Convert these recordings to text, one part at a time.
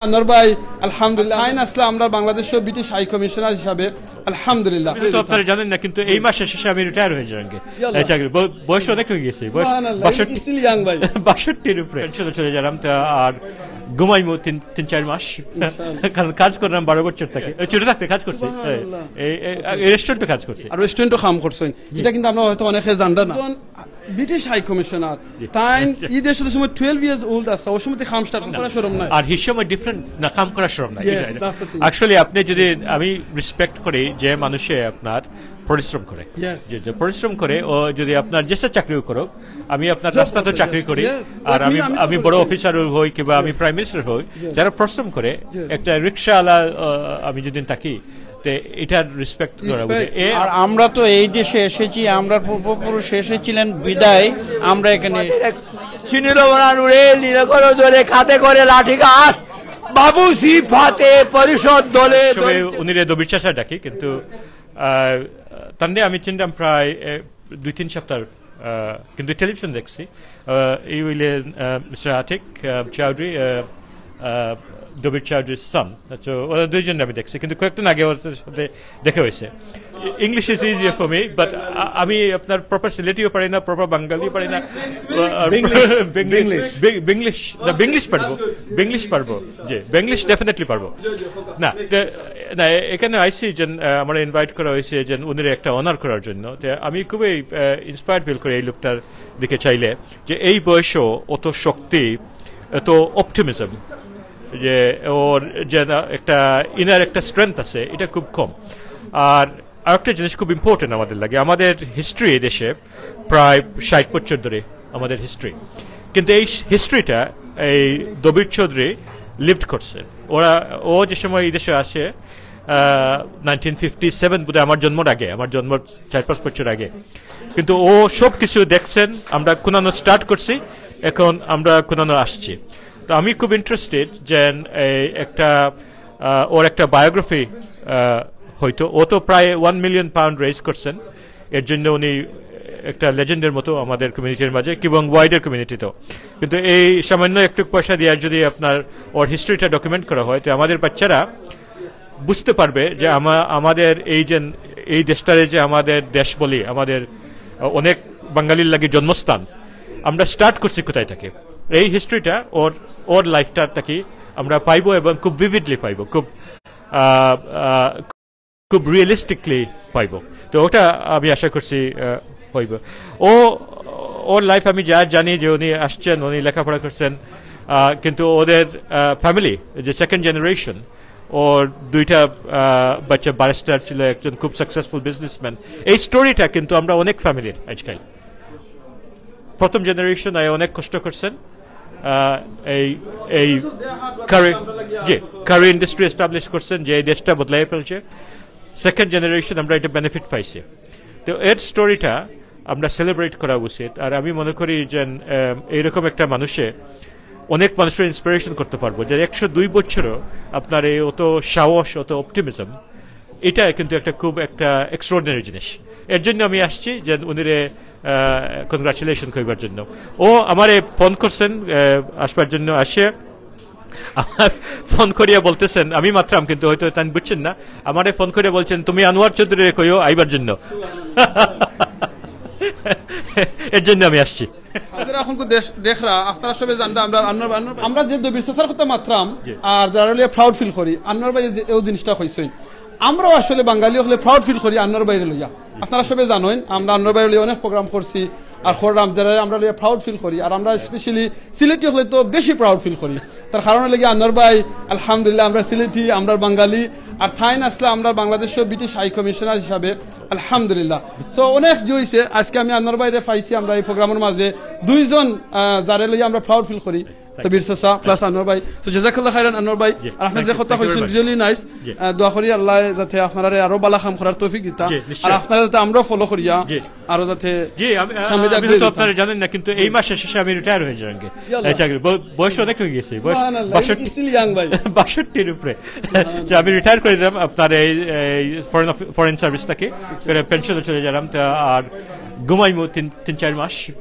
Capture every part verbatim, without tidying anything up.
আনোয়ার ভাই, আলহামদুলিল্লাহ। আইন আসলে আমরা বাংলাদেশও ব্রিটিশ হাই কমিশনার হিসাবে, আলহামদুলিল্লাহ। আপনি তো আপনারা জানেন না, কিন্তু এই মাসের শেষে আমি রিটায়ার হয়ে যাবেন। ইয়াল্লাহ। এই চাকরি ব-, বয়স অনেক হয়ে গেছে, বয়স সুবহানাল্লাহ, বাষট্টি। Still young ভাই। বাষট্টির উপরে। পেনশনে চলে যারাম তো আর ঘুমাইমু তিন, তিন চার মাস। ইনশাআল্লাহ। কারণ কাজ করলাম বারো বছর থেকে। এই ছোট থাকতে কাজ করছি। সুবহানাল্লাহ। এই, এই, এই রেস্টুরেন্টে কাজ করছি। আর রেস্টুরেন্টও কাম করছেন, এটা কিন্তু আমরা হয়তো অনেকে জানরা না। একজন ব্রিটিশ হাই কমিশনার, জি। তাই আচ্ছা। এই দেশের সময় টুয়েলভ ইয়ার্স ওল্ড আছে, ওই সময় তো কাম স্টার্ট করা শরম নাই। আর হির সময় ডিফারেন্ট না, কাম করা শরম নাই। Yes, that's the thing. Actually আপনি যদি, আমি রেসপেক্ট করি যে মানুষে আপনার পরিশ্রম করে, Yes. যে, যে পরিশ্রম করে, ও যদি আপনার যেসব চাকরিও করুক, আমি আপনার জব রাস্তাতে করতে, চাকরি yes, করি, yes. আর আমি, আমি তো আমি বড় করি। অফিসার হই কিংবা আমি প্রাইম মিনিস্টার হই, Yes. যারা পরিশ্রম করে, Yes. একটা রিক্সাওয়ালা, আহ, আমি যদি থাকি, তে এটার রেসপেক্ট করা উচিত। রেসপেক্ট। এ আর আমরা তো এই দেশে এসেছি, আমরা পূর্বপুরুষ এসেছিলেন বিদায় আমরা এখানে এসেছি। চিনি লবণান উড়ে নীলকর ধরে খাতে করে লাঠি গাছ, বাবু সি ফাতে পরিষদ দলে তবে দলিত। উনিরে দবির চাচা ডাকি, কিন্তু, আহ, তানরে আমি চিনতাম প্রায়, এ, দুই তিন সপ্তাহ, আহ, কিন্তু টেলিভিশন দেখছি। আহ, এই হইলেন, আহ, মিস্টার আতিক, আহ, চৌধুরী, আহ, আহ, দবির চৌধুরীর সন। আচ্ছা, ওরা দুইজন আমি দেখছি, কিন্তু কয়েকদিন আগে ওর সাথে দেখা হয়েছে। English is easier for me, but আ-, আমি আপনার প্রপার সিলেটিও পারি না, প্রপার বাঙালিও পারি না। আর বিংলিশ। বিংলিশ। বিং-, বিংলিশ, না, বিংলিশ পারবো, বিংলিশ পারবো, জি, বিংলিশ ডেফিনেটলি পারবো। না, তে-, না, এ-, এখানে আইছি যে, আহ, আমরা ইনভাইট করা হয়েছে যে উনিরে একটা অনার করার জন্য। তে আমি খুবই, আহ, ইন্সপায়ার্ড ফিল করি এই লোকটার দিকে চাইলে, যে এই বয়সেও অত শক্তি, এত অপটিমিজম, যে ওর যে না একটা ইনার একটা স্ট্রেংথ আছে, এটা খুব কম। আর আরেকটা জিনিস খুব ইম্পর্টেন্ট আমাদের লাগে, আমাদের হিস্ট্রি এই দেশে প্রায় ষাট বছর ধরে আমাদের হিস্ট্রি, কিন্তু এই হিস্ট্রিটা এই দবির চৌধুরী লিভড করছে। ওরা, ও যে সময় এই দেশে আসে, নাইনটিন ফিফটি সেভেন বোধহয় আমার জন্মর আগে, আমার জন্মর চার পাঁচ বছর আগে, কিন্তু ও সব কিছু দেখছেন। আমরা কোনানো স্টার্ট করছি, এখন আমরা কোনানো আসছি। তো আমি খুব ইন্টারেস্টেড যে এই একটা, আহ, ওর একটা বায়োগ্রাফি হয়তো, ও তো প্রায় ওয়ান মিলিয়ন পাউন্ড রেইজ করছেন। এর জন্য উনি একটা লেজেন্ডের মতো আমাদের কমিউনিটির মাঝে এবং ওয়াইডার কমিউনিটিতেও। কিন্তু এই সামান্য একটু পয়সা দিয়ে যদি আপনার ওর হিস্ট্রিটা ডকুমেন্ট করা হয়, তো আমাদের বাচ্চারা বুঝতে পারবে যে আমা-, আমাদের এই যে, এই দেশটারে যে আমাদের দেশ বলি, আমাদের, আহ, অনেক বাঙালির লাগি জন্মস্থান, আমরা স্টার্ট করছি কোথায় থেকে। এই হিস্ট্রিটা ওর, ওর লাইফটা থেকে আমরা পাইবো এবং খুব ভিভিডলি পাইবো, খুব, আহ, আহ, খুব রিয়েলিস্টিকলি পাইবো। তো ওটা আমি আশা করছি, আহ, হইব। ও, ওর লাইফ আমি যা জানি যে উনি আসছেন, উনি লেখাপড়া করছেন, আহ, কিন্তু ওদের, আহ, ফ্যামিলি, যে সেকেন্ড জেনারেশন, ওর দুইটা, আহ, বাচ্চা ব্যারিস্টার ছিল, একজন খুব সাকসেসফুল বিজনেসম্যান। এই স্টোরিটা কিন্তু আমরা অনেক ফ্যামিলির আজকাল। প্রথম জেনারেশন আয় অনেক কষ্ট করছেন, আহ, এই, এই কারি, জি, কারি ইন্ডাস্ট্রি এস্টাবলিশ করছেন, যে এই দেশটা বদলাই ফেলছে। সেকেন্ড জেনারেশন আমরা এটা বেনিফিট পাইছি। তো এর স্টোরিটা আমরা সেলিব্রেট করা উচিত। আর আমি মনে করি যে, আহ, এইরকম একটা মানুষে অনেক মানুষের ইন্সপিরেশন করতে পারবো, যে একশো দুই বছরও আপনার এই অত সাহস, অত অপটিমিজম, এটা কিন্তু একটা খুব একটা এক্সট্রাঅর্ডিনারি জিনিস। এর জন্য আমি আসছি যে উনিরে, আহ, কনগ্রাচুলেশন কইবার জন্য। ও আমারে ফোন করছেন, আহ, আসবার জন্য আসে। আমার ফোন করিয়া বলতেছেন, আমি মাতরাম কিন্তু হয়তো তাই বুঝছেন না, আমারে ফোন করিয়া বলছেন, "তুমি আনোয়ার চৌধুরীরে কইও আইবার জন্য।" এর জন্য আমি আসছি। আপনারা এখন দেশ দেখরা, আপনারা সবে জানরা, আমরা, আমরা, আমরা, আমরা যে দবির চাচার কথা মাতরাম, জি। আর যারা লইয়া প্রাউড ফিল করি, আনোয়ার ভাই যে এই জিনিসটা কইছইন, আমরাও আসলে বাঙালি হলে প্রাউড ফিল করি আনোয়ার ভাইরে লইয়া। আপনারা সবে জানেন, আমরা আনোয়ার ভাইরে লইয়া অনেক প্রোগ্রাম করছি, আর কররাম, যারা আমরা লইয়া প্রাউড ফিল করি, আর আমরা স্পেশালি সিলেটি হলে তো বেশি প্রাউড ফিল করি। তার কারণ লাগি আনোয়ার ভাই, আলহামদুলিল্লাহ, আমরা সিলেটি, আমরা বাঙালি, আর তাইন আসলে আমরা বাংলাদেশও ব্রিটিশ হাই কমিশনার হিসাবে, আলহামদুলিল্লাহ। So, অনেক যে হইছে, আজকে আমি আনোয়ার ভাইরে পাইছি আমরা এই প্রোগ্রামের মাঝে, দুইজন, আহ, যারে লইয়া আমরা প্রাউড ফিল করি, তো বীর চাচা প্লাস আনোয়ার ভাই। So, জাযাকাল্লাহ খাইরান আনোয়ার ভাই। জি, আর আপনি thank যে you, কথা thank you very কইছেন, much। Really nice। জি। আহ, দোয়া করি আল্লাহ যাতে আপনারারে আরো ভালা কাম করার তৌফিক দিতা। জি, নিশ্চয়। আর আপনারা যাতে আমরাও ফলো করিয়া, জি। আরো যাতে জি, আমি, সামনে আমি আগে হয়তো দিতা। আপনারা জানেন না, কিন্তু এই মাসের শেষে আমি রিটায়ার হয়ে যাবেন। ইয়াল্লাহ। এই চাকরি, ব-, বয়স অনেক হয়ে গেছে, বয়স সুবহানাল্লাহ, বাষট্টি, still young ভাই। বাষট্টির উপরে। সুবহানাল্লাহ। যে আমি রিটায়ার করে দিলাম আপনার এই, এই ফরেন অফি-, ফরেন সার্ভিস থেকে, করে পেনশনে চলে গেলাম। তো আর ঘুমাইমু তিন তিন চার মাস।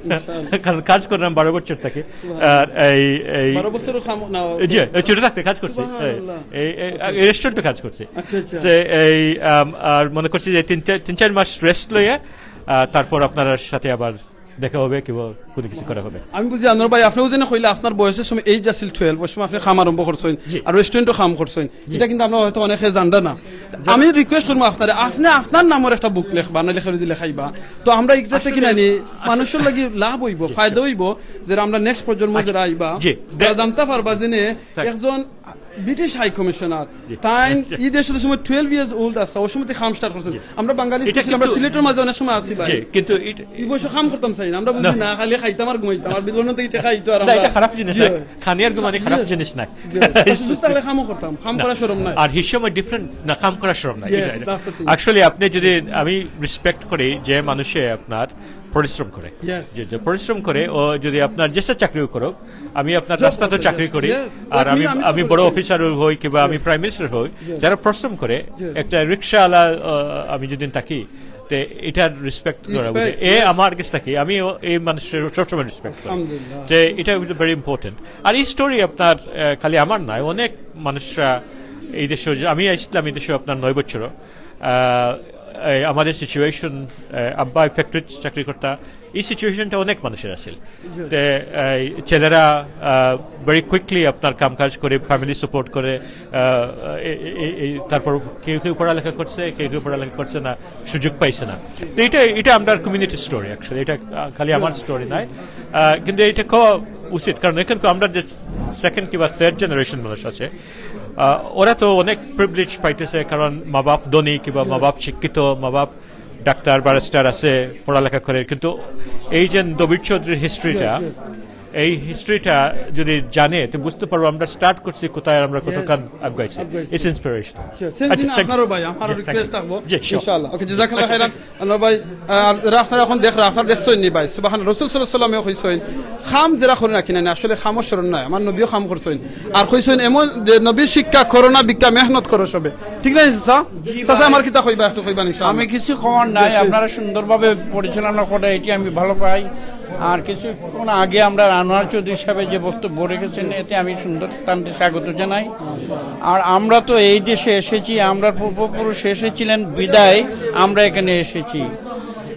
কারণ কাজ করলাম বারো বছর থাকি। আর এই এই বারো বছরও কাম না? জি, এই ছোট থাকতে কাজ করছি। সুবহানাল্লাহ। এই এই রেস্টুরেন্টে কাজ করছি। আচ্ছা, আচ্ছা। যে এই আম, আর মনে করছি যে তিন চার তিন চার মাস রেস্ট লইয়া, আহ, তারপর আপনার সাথে আবার দেখা হবে কিংবা কোনো কিছু করা হবে। আমি বুঝি আনোয়ার ভাই, আপনি বুঝেন কইলে আপনার বয়সের সময়, এজ আছিল টুয়েলভ, ওই সময় আপনি কাম আরম্ভ করছেন। জি। আর রেস্টুরেন্টও কাম করছেন। জি। এটা কিন্তু আমরা হয়তো অনেকে জানরা না। আমি রিকোয়েস্ট করবো আপনারে, আপনি আপনার নামর একটা বুক লেখবা, না লেখা যদি লেখাইবা, তো আমরা এটা থেকে আসলে, কিনা নি আসলে, মানুষের লাগি লাভ হইব, জি, ফায়দা হইব, যে আমরা নেক্সট প্রজন্ম আচ্ছা, যারা আইবা, জি, তারা দে- জানতে পারবা যে নে স্যার। একজন ব্রিটিশ হাই কমিশনার, জি। তাইন আচ্ছা। এই দেশের সময় টুয়েলভ ইয়ার্স ওল্ড আছে, ওই সময় থেকে কাম স্টার্ট করছেন। জি। আমরা বাঙালি এটা specially আমরা কিন্তু সিলেটের মাঝে অনেক সময় আছি ভাই। জি, কিন্তু এটা এই বয়সে কাম করতাম চাই না, আমরা বুঝি না। না, খালি খাইতাম আর ঘুমাইতাম, আর বিজনেস থেকে ইটা খাইতো আর না, আমরা এটা খারাপ জিনিস জি। না। খানি আর ঘুমানি খারাপ জি। জিনিস না। জি। সুযোগ থাকলে কামও করতাম, কাম না। করা শরম নাই। আর হিসাবে ডিফারেন্ট না, কাম করা শরম নাই। Yes, এটা, এটা। That's the thing. Actually, আপনি যদি, আমি রেসপেক্ট করি যে মানুষে আপনার পরিশ্রম করে। Yes. যে, যে পরিশ্রম করে, ও যদি আপনার যেসব চাকরিও করুক, আমি আপনার জব রাস্তা তো করতে, চাকরি yes, করি, yes. আর আমি, আমি, আমি তো আমি বড় করি। অফিসার হই কিংবা আমি Yes. প্রাইম মিনিস্টার হই, Yes. যারা পরিশ্রম করে, Yes. একটা রিক্সাওয়ালা, আহ, আমি যদি থাকি, তে এটার রেসপেক্ট করা রেসপেক্ট, বুঝে। এ yes. আমার কাছে থাকি, আমি ও-, এই মানুষের সবসময় রেসপেক্ট করি। আলহামদুলিল্লাহ। যে এটা ভেরি ইম্পর্টেন্ট। আর এই স্টোরি আপনার, আহ, খালি আমার নয়, অনেক মানুষরা এই দেশে, যে আমি আসলাম এই দেশে আপনার নয় বছর, আহ, এই আমাদের সিচুয়েশন, আহ, আব্বা ফ্যাক্টরি চাকরি করতা, এই সিচুয়েশনটা অনেক মানুষের আছিল। জি। তে, এই ছেলেরা, আহ, ভেরি কুইকলি আপনার কাম কাজ করে, ফ্যামিলি সাপোর্ট করে, আহ, এ-, এ-, এ-, এই তারপর কেউ কেউ পড়ালেখা করছে, কেউ কেউ পড়ালেখা করছে না, সুযোগ পাইছে না। তো এটা, এটা আমরা কমিউনিটি স্টোরি অ্যাকচুয়ালি, এটা, আহ, খালি আমার স্টোরি নয়। আহ, কিন্তু এটা খুব উচিত, কারণ এখানে তো আমরা যে সেকেন্ড কিংবা থার্ড জেনারেশন মানুষ আছে, আহ, ওরা তো অনেক প্রিভিলেজ পাইতেছে, কারণ মা বাপ ধনী কিংবা মা বাপ শিক্ষিত, মা বাপ ডাক্তার, ব্যারিস্টার আছে, পড়ালেখা করে, কিন্তু এই যে দবির চৌধুরীর হিস্ট্রিটা, এই হিস্ট্রিটা যদি জানে, তো বুঝতে পারবো আমরা স্টার্ট করছি কোথায় আর আমরা কতক্ষণ আগাইছি। আগাইছি। It's inspirational। আচ্ছা, সেম আচ্ছা, দিন thank you। আপনারও ভাই, আমারও জি, thank রিকোয়েস্ট you। থাকবো। জি, sure। ইনশাআল্লাহ। ওকে, জাজাকাল্লাহ আচ্ছা, খাইরান। আনোয়ার ভাই, আহ, যারা আপনারা এখন দেখ, আপনারা দেখছেন নি ভাই, সুবহান রাসূল সাল্লাল্লাহু আলাইহি ওয়াসাল্লামে কইছেন, "কাম যেরা করে না কিনা, আসলে কামও শরম নাই।" আমার নবীও কাম করছেন। আর কইছেন এমন যে, "নবীর শিক্ষা করো না ভিক্ষা, মেহনত করো সবে।" ঠিক না, চাচা? জি চাচা, ভাই। আমার কিতা কইবা, একটু কইবা ইনশাআল্লাহ। আমি কিছু কওয়ার নাই, জি, জি। আপনারা সুন্দরভাবে পরিচালনা করে, এটি আমি ভালো পাই। আর কিছুক্ষণ আগে আমরা আনোয়ার চৌধুরী সাহেবের যে বক্তব্য রেখেছেন, এতে আমি সুন্দর তানকে স্বাগত জানাই। আর আমরা তো এই দেশে এসেছি, আমরা পূর্বপুরুষ এসেছিলেন বিদায় আমরা এখানে এসেছি।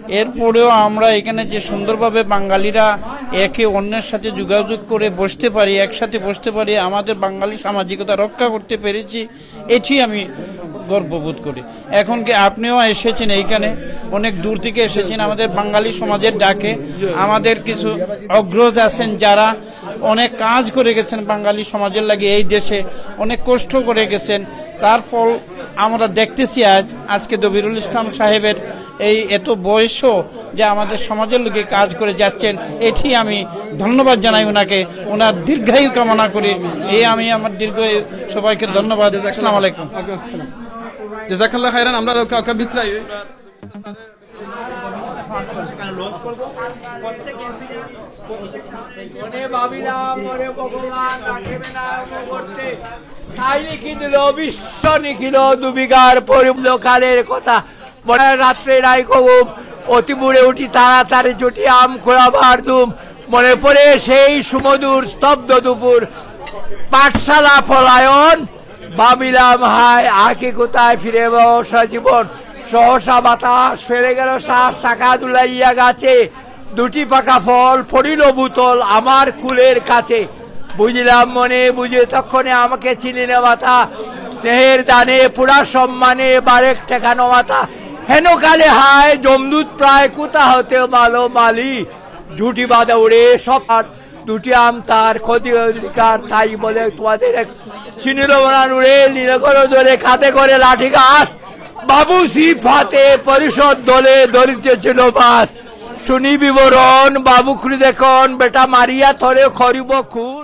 এরপরেও আমরা এখানে যে সুন্দরভাবে বাঙালিরা একে অন্যের সাথে যোগাযোগ করে বসতে পারি, একসাথে বসতে পারি, আমাদের বাঙালি সামাজিকতা রক্ষা করতে পেরেছি, এটি আমি গর্ববোধ করি। এখন কি আপনিও এসেছেন এইখানে, অনেক দূর থেকে এসেছেন, আমাদের বাঙালি সমাজের ডাকে। আমাদের কিছু অগ্রজ আছেন, যারা অনেক কাজ করে গেছেন বাঙালি সমাজের লাগি, এই দেশে অনেক কষ্ট করে গেছেন, তার ফল আমরা দেখতেছি আজ। আজকে দবিরুল ইসলাম সাহেবের এই এত বয়সও যে আমাদের সমাজের লোকে কাজ করে যাচ্ছেন, এটি আমি ধন্যবাদ জানাই ওনাকে, ওনার দীর্ঘায়ু কামনা করি। এই আমি আমার দীর্ঘ, সবাইকে ধন্যবাদ। আসসালামু আলাইকুম। জাজাকাল্লাহ খাইরান। আমরা কাউকে বিতরাই। মনে ভাবিলাম, ওরে ভগবান, রাখিবে না মগরতে। তাই লিখি দিল বিশ্ব নিখিল দুবিকার পরিমল কালের কথা। মনে রাত্রে নাই ঘুম, অতি ভোরে উঠি তাড়াতাড়ি ছুটি আম খোলা বারদুম। মনে পড়ে সেই সুমধুর স্তব্ধ দুপুর, পাঠশালা পলায়ন। ভাবিলাম হায়, আঁখি কোথায় ফিরে বসা জীবন। সহসা বাতাস ফেলে গেল শ্বাস, চাকা দুলাইয়া গাছে। দুটি পাকা ফল পড়িল ভূতল আমার কুলের কাছে। বুঝিলাম মনে বুঝে তক্ষণে আমাকে চিনিলে মাতা। স্নেহের দানে পুরা সম্মানে বারেক ঠেকানো মাতা। হেন কালে হায় যমদূত প্রায় কোথা হতে মালো মালি। ঝুটি বাঁধা উড়ে সব আর দুটি আম তার ক্ষতি অধিকার, তাই বলে তোমাদের এক চিনিল বনান উড়ে নীলকর ধরে খাতে করে লাঠি গাছ। বাবু শ্রী ফাতে পরিষদ দলে ধরিতেছিল বাস। শুনি বিবরণ বাবু খুলি দেখুন বেটা মারিয়া থরে খরিব খু